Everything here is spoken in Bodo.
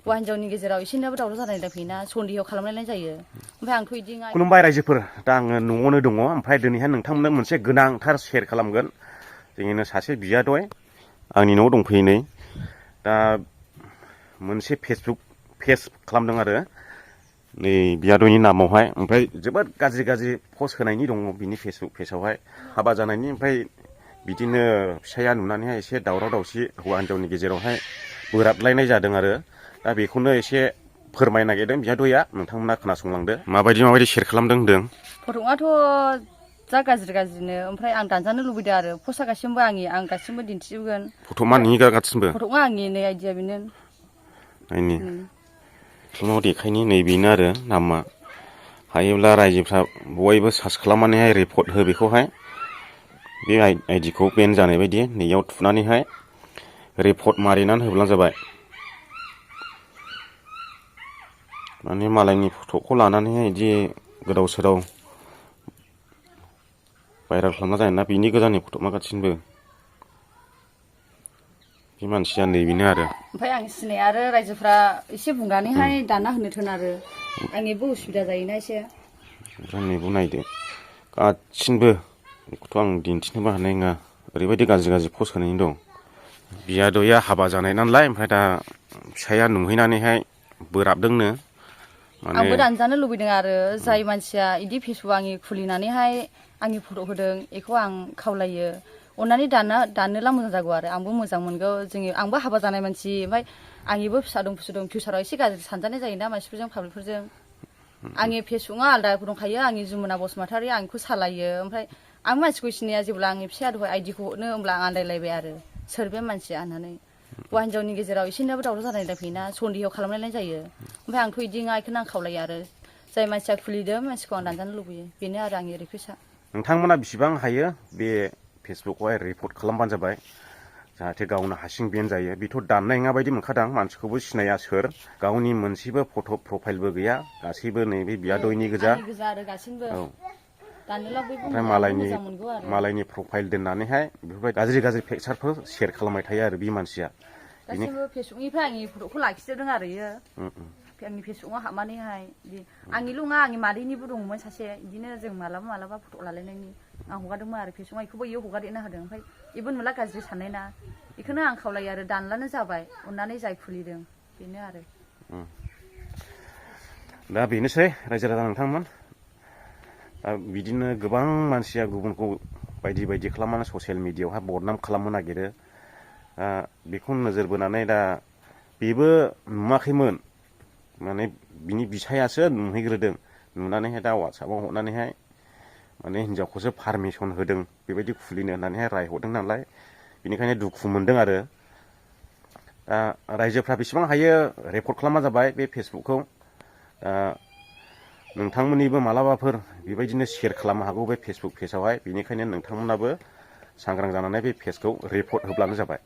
हौवा हिन्जावनि गेजेराव एसेनाबो दावराव जानाय फैयोना सन्देह खालामलायनाय जायो ओमफ्राय आंथ' इदि खुलुमबाय रायजोफोर दा आङो न'आवनो दङ ओमफ्राय दिनैहाय नोंथांमोननो मोनसे गोनांथार शेयार खालामगोन जोंनिनो सासे बियादै आंनि न'आव दंफैयो नै दा मोनसे फेसबुक पेज खालामदों आरो नै बियादैनि नामावहाय ओमफ्राय जोबोद गाज्रि पस्ट होनायनि दङ बिनि फेसबुक पेजावहाय हाबा जानायनि ओमफ्राय बिदिनो फिसाया नुनानैहाय एसे दावराव दावसि हौवा हिन्जावनि गेजेरावहाय बोराबलायनाय जादों आरो दा बेखौनो एसे फोरमायनो नागिरदों बियादैया नोंथांमोना खोनासंलांदो माबायदि शेयार खालामदों होनदों फटकआथ' जा गाज्रिनो ओमफ्राय आं दानजानो लुबैदों आरो पस्टआ गासिबो आं गासिबो दिन्थिजोबगोन फट' मा नोंनि गासिबो फटकआ आंनि नै आइडिया बेनो नायनि फट'आव देखायनि नै बेनो आरो नामा हायोब्ला रायजोफ्रा बयबो सार्च खालामनानैहाय रिपर्ट हो बेखौहाय बे आइडिखौ बेन जानाय बायदि नैयाव थुनानैहाय रिपर्ट मारिनानै होब्लानो जाबाय माने मालायनि फट'खौ लानानैहाय बिदि गोदाव सोराव भाइरेल खालामना जायोना बिनि गोजाननि फट' मा गासिनबो बे मानसिया नैबेनो आरो ओमफ्राय आं सिनाया आरो रायजोफ्रा एसे बुंनानैहाय दानना होनो थोन आरो आंनिबो उसुबिदा जायोना एसे नैबो नायदो गासिनबो बेखौथ' आं दिन्थिनोबो हानाय नङा ओरैबायदि गाज्रि पस्ट होनानै दं बियादैया हाबा जानाय नालाय ओमफ्राय दा फिसाया नुहैनानैहाय बोराबदोंनो आंबो दानजानो लुबैदों आरो जाय मानसिया इदि फेसबुक आंनि खुलिनानैहाय आंनि फट' होदों बेखौ आं खावलायो अननानै दाननोला मोजां जागौ आरो आंबो मोजां मोनगौ आंबो हाबा जानाय मानसि ओमफ्राय आंनिबो फिसा दं फिउचाराव एसे गाज्रि सानजानाय जायोना मानसिफोरजों पाब्लिकफोरजों आंनि फेसबुकआ आलदा दंखायो आंनि जुमुना बसुमतारी आं बेखौ सालायो ओमफ्राय आं मानसिखौ सिनाया जेब्ला आंनि फिसाया दहाय आइडिखौ हरनो होमब्ला आं आन्दायलायबाय आरो सोर बे मानसिया होननानै हौवा हिन्जावनि गेजेराव एसेनाबो दावराव जानाय फैयोना सन्देह खालामलायनाय जायो ओमफ्राय आंथ' इदि नङा बेखौनो आं खावलायो आरो जाय मानसिया खुलिदों मानसिखौ आं दानजानो लुबैयो बेनो आरो आंनि रिकुवेस्टआ नोंथांमोना बेसेबां हायो बे फेसबुकखौहाय रिपर्ट खालामबानो जाबाय जाहाथे गावनो हारसिं बेन जायो बेथ' दाननाय नङा बायदि मोनखादां मानसिखौबो सिनाया सोर गावनि मोनसेबो फट' प्रफाइलबो गैया गासैबो नैबे बियादैनि गोजा औ ओमफ्राय मालायनि प्रफाइल दोननानैहाय बेफोरबायदि गाज्रि पिकचारफोर शेयार खालामबाय थायो आरो बे मानसिया गासिबो फेसबुकनिफ्राय आंनि फट'खौ लाखिजोबदों आरो इयो आंनि फेसबुकआव हाबनानैहाय आंनिल' नङा आंनि मादैनिबो दंमोन सासे बिदिनो जों मालाबा फट' लालायनायनि आं हगारदोंमोन आरो फेसबुकआव बेखौबो इयो हगारदेरना होदों ओमफ्राय बेबो नुला गाज्रि साननाय ना बेखौनो आं खावलायो आरो दानलानो जाबाय अननानै जाय खुलिदों बेनो आरो दा बेनोसै रायजो राजा नोंथांमोन दा बिदिनो गोबां मानसिया गुबुनखौ बायदि खालामनानै ससियेल मिडियायावहाय बदनाम खालामनो नागिरो बेखौ नोजोर बोनानै दा बेबो नुवाखैमोन माने बिनि बिसायासो नुहैग्रोदों नुनानैहाय दा वाट्सएपआव हरनानैहाय माने हिनजावखौसो पारमिसन होदों बेबायदि खुलिनो होननानैहाय रायहरदों नालाय बेनिखायनो दुखु मोनदों आरो दा रायजोफ्रा बेसेबां हायो रिपर्ट खालामना जाबाय बे फेसबुकखौ नोंथांमोननिबो मालाबाफोर बेबायदिनो शेयार खालामनो हागौ बे फेसबुक पेजावहाय बेनिखायनो नोंथांमोनाबो सांग्रां जानानै बे पेजखौ रिपर्ट होब्लानो जाबाय